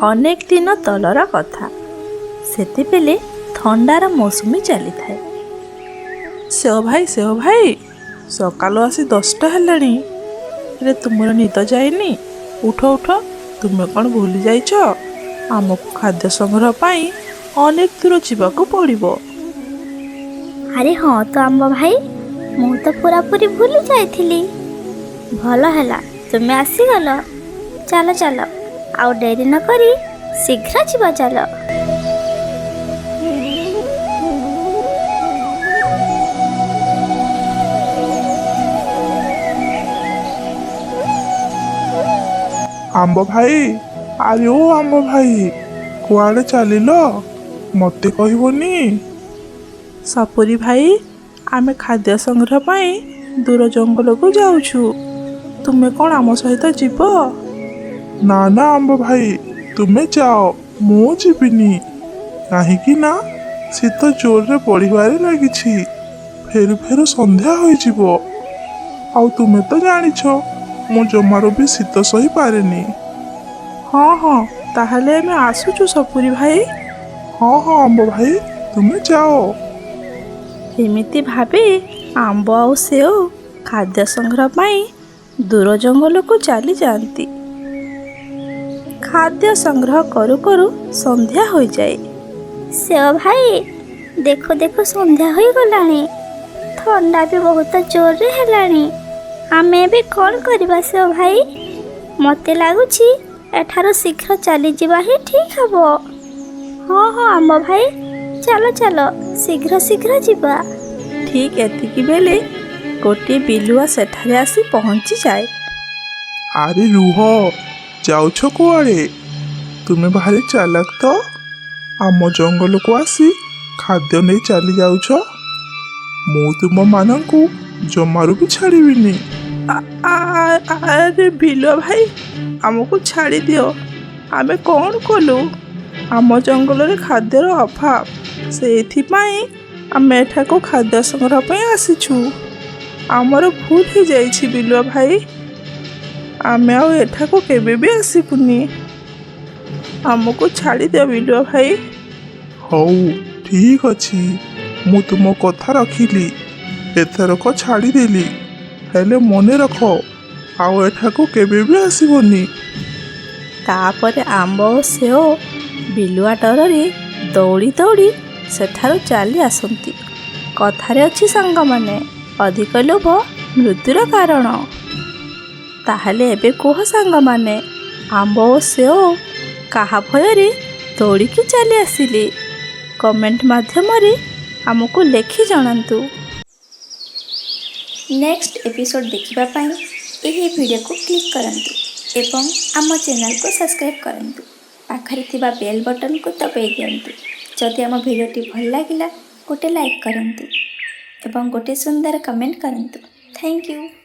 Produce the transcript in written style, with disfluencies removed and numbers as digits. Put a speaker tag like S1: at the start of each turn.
S1: ଅନେକ ଦିନ ତଳର କଥା। ସେତେବେଳେ ଥଣ୍ଡାର ମୌସୁମୀ ଚାଲିଥାଏ।
S2: ସେଓ ଭାଇ, ସେଓ ଭାଇ, ସକାଳୁ ଆସି 10ଟା ହେଲାଣି, ହେଲେ ତୁମର ନିଦ ଯାଇନି? ଉଠ ଉଠ, ତୁମେ କ'ଣ ଭୁଲି ଯାଇଛ? ଆମକୁ ଖାଦ୍ୟ ସଂଗ୍ରହ ପାଇଁ ଅନେକ ଦୂର ଯିବାକୁ ପଡ଼ିବ।
S3: ଆରେ ହଁ ତ ଆମ୍ବ ଭାଇ, ମୁଁ ତ ପୁରାପୁରି ଭୁଲି ଯାଇଥିଲି। ଭଲ ହେଲା ତୁମେ ଆସିଗଲ। ଚାଲ ଚାଲ, ଆଉ ଡେରି ନ କରି ଶୀଘ୍ର ଯିବା ଚାଲ।
S4: ଆମ୍ବ ଭାଇ, ଆରେ ଓ ଆମ୍ବ ଭାଇ, କୁଆଡ଼େ ଚାଲିଲ? ମୋତେ କହିବନି?
S2: ସପୁରୀ ଭାଇ, ଆମେ ଖାଦ୍ୟ ସଂଗ୍ରହ ପାଇଁ ଦୂର ଜଙ୍ଗଲକୁ ଯାଉଛୁ। ତୁମେ କ'ଣ ଆମ ସହିତ ଯିବ?
S4: ନା ନା ଆମ୍ବ ଭାଇ, ତୁମେ ଯାଅ, ମୁଁ ଯିବିନି। କାହିଁକି ନା ଶୀତ ଜୋରରେ ବଢ଼ିବାରେ ଲାଗିଛି। ଫେରୁ ଫେରୁ ସନ୍ଧ୍ୟା ହୋଇଯିବ। ଆଉ ତୁମେ ତ ଜାଣିଛ, ମୁଁ ଜମାରୁ ବି ଶୀତ ସହିପାରେନି।
S2: ହଁ ହଁ, ତାହେଲେ ଆମେ ଆସୁଛୁ ସପୁରୀ ଭାଇ।
S4: ହଁ ହଁ ଆମ୍ବ ଭାଇ, ତୁମେ ଯାଅ।
S1: ଏମିତି ଭାବି ଆମ୍ବ ଆଉ ସେଓ ଖାଦ୍ୟ ସଂଗ୍ରହ ପାଇଁ ଦୂର ଜଙ୍ଗଲକୁ ଚାଲିଯାଆନ୍ତି। ଖାଦ୍ୟ ସଂଗ୍ରହ କରୁ କରୁ ସନ୍ଧ୍ୟା ହୋଇଯାଏ।
S3: ସେଓ ଭାଇ, ଦେଖୁ ଦେଖୁ ସନ୍ଧ୍ୟା ହୋଇଗଲାଣି। ଥଣ୍ଡା ବି ବହୁତ ଜୋରରେ ହେଲାଣି। ଆମେ ଏବେ କ'ଣ କରିବା ସେଓ ଭାଇ? ମୋତେ ଲାଗୁଛି ଏଠାରୁ ଶୀଘ୍ର ଚାଲିଯିବା ହିଁ ଠିକ୍ ହେବ। ହଁ ହଁ ଆମ୍ବ ଭାଇ, ଚାଲ ଚାଲ, ଶୀଘ୍ର ଶୀଘ୍ର ଯିବା।
S1: ଠିକ୍ ଏତିକି ବେଳେ ଗୋଟିଏ ବିଲୁଆ ସେଠାରେ ଆସି ପହଞ୍ଚିଯାଏ।
S4: ଆରେ ରୁହ, ଯାଉଛ କୁଆଡ଼େ? ତୁମେ ଭାରି ଚାଲାକ ତ, ଆମ ଜଙ୍ଗଲକୁ ଆସି ଖାଦ୍ୟ ନେଇ ଚାଲି ଯାଉଛ। ମୁଁ ତୁମମାନଙ୍କୁ ଜମାରୁ ବି ଛାଡ଼ିବିନି।
S2: ଆରେ ବିଲୁଆ ଭାଇ, ଆମକୁ ଛାଡ଼ିଦିଅ। ଆମେ କ'ଣ କଲୁ? ଆମ ଜଙ୍ଗଲରେ ଖାଦ୍ୟର ଅଭାବ, ସେଇଥିପାଇଁ ଆମେ ଏଠାକୁ ଖାଦ୍ୟ ସଂଗ୍ରହ ପାଇଁ ଆସିଛୁ। ଆମର ଭୁଲ ହେଇଯାଇଛି ବିଲୁଆ ଭାଇ, ଆମେ ଆଉ ଏଠାକୁ କେବେ ବି ଆସିବୁନି। ଆମକୁ ଛାଡ଼ିଦିଅ ବିଲୁଆ ଭାଇ।
S4: ହଉ ଠିକ୍ ଅଛି, ମୁଁ ତୁମ କଥା ରଖିଲି, ଏଥରକ ଛାଡ଼ିଦେଲି। ହେଲେ ମନେ ରଖ, ଆଉ ଏଠାକୁ କେବେ ବି ଆସିବନି।
S1: ତାପରେ ଆମ୍ବ ଓ ସେଓ ବିଲୁଆ ଡରରେ ଦୌଡ଼ି ଦୌଡ଼ି ସେଠାରୁ ଚାଲି ଆସନ୍ତି। କଥାରେ ଅଛି ସାଙ୍ଗମାନେ, ଅଧିକ ଲୋଭ ମୃତ୍ୟୁର କାରଣ। ତାହେଲେ ଏବେ କୁହ ସାଙ୍ଗମାନେ, ଆମ୍ବ ଓ ସେଓ କାହା ଭୟରେ ଦୌଡ଼ିକି ଚାଲି ଆସିଲେ? କମେଣ୍ଟ ମାଧ୍ୟମରେ ଆମକୁ ଲେଖି ଜଣାନ୍ତୁ।
S3: ନେକ୍ସଟ ଏପିସୋଡ଼ ଦେଖିବା ପାଇଁ ଏହି ଭିଡ଼ିଓକୁ କ୍ଲିକ୍ କରନ୍ତୁ ଏବଂ ଆମ ଚ୍ୟାନେଲକୁ ସବସ୍କ୍ରାଇବ୍ କରନ୍ତୁ। ପାଖରେ ଥିବା ବେଲ୍ ବଟନକୁ ଦବାଇ ଦିଅନ୍ତୁ। ଯଦି ଆମ ଭିଡ଼ିଓଟି ଭଲ ଲାଗିଲା, ଗୋଟେ ଲାଇକ୍ କରନ୍ତୁ ଏବଂ ଗୋଟେ ସୁନ୍ଦର କମେଣ୍ଟ କରନ୍ତୁ। Thank you.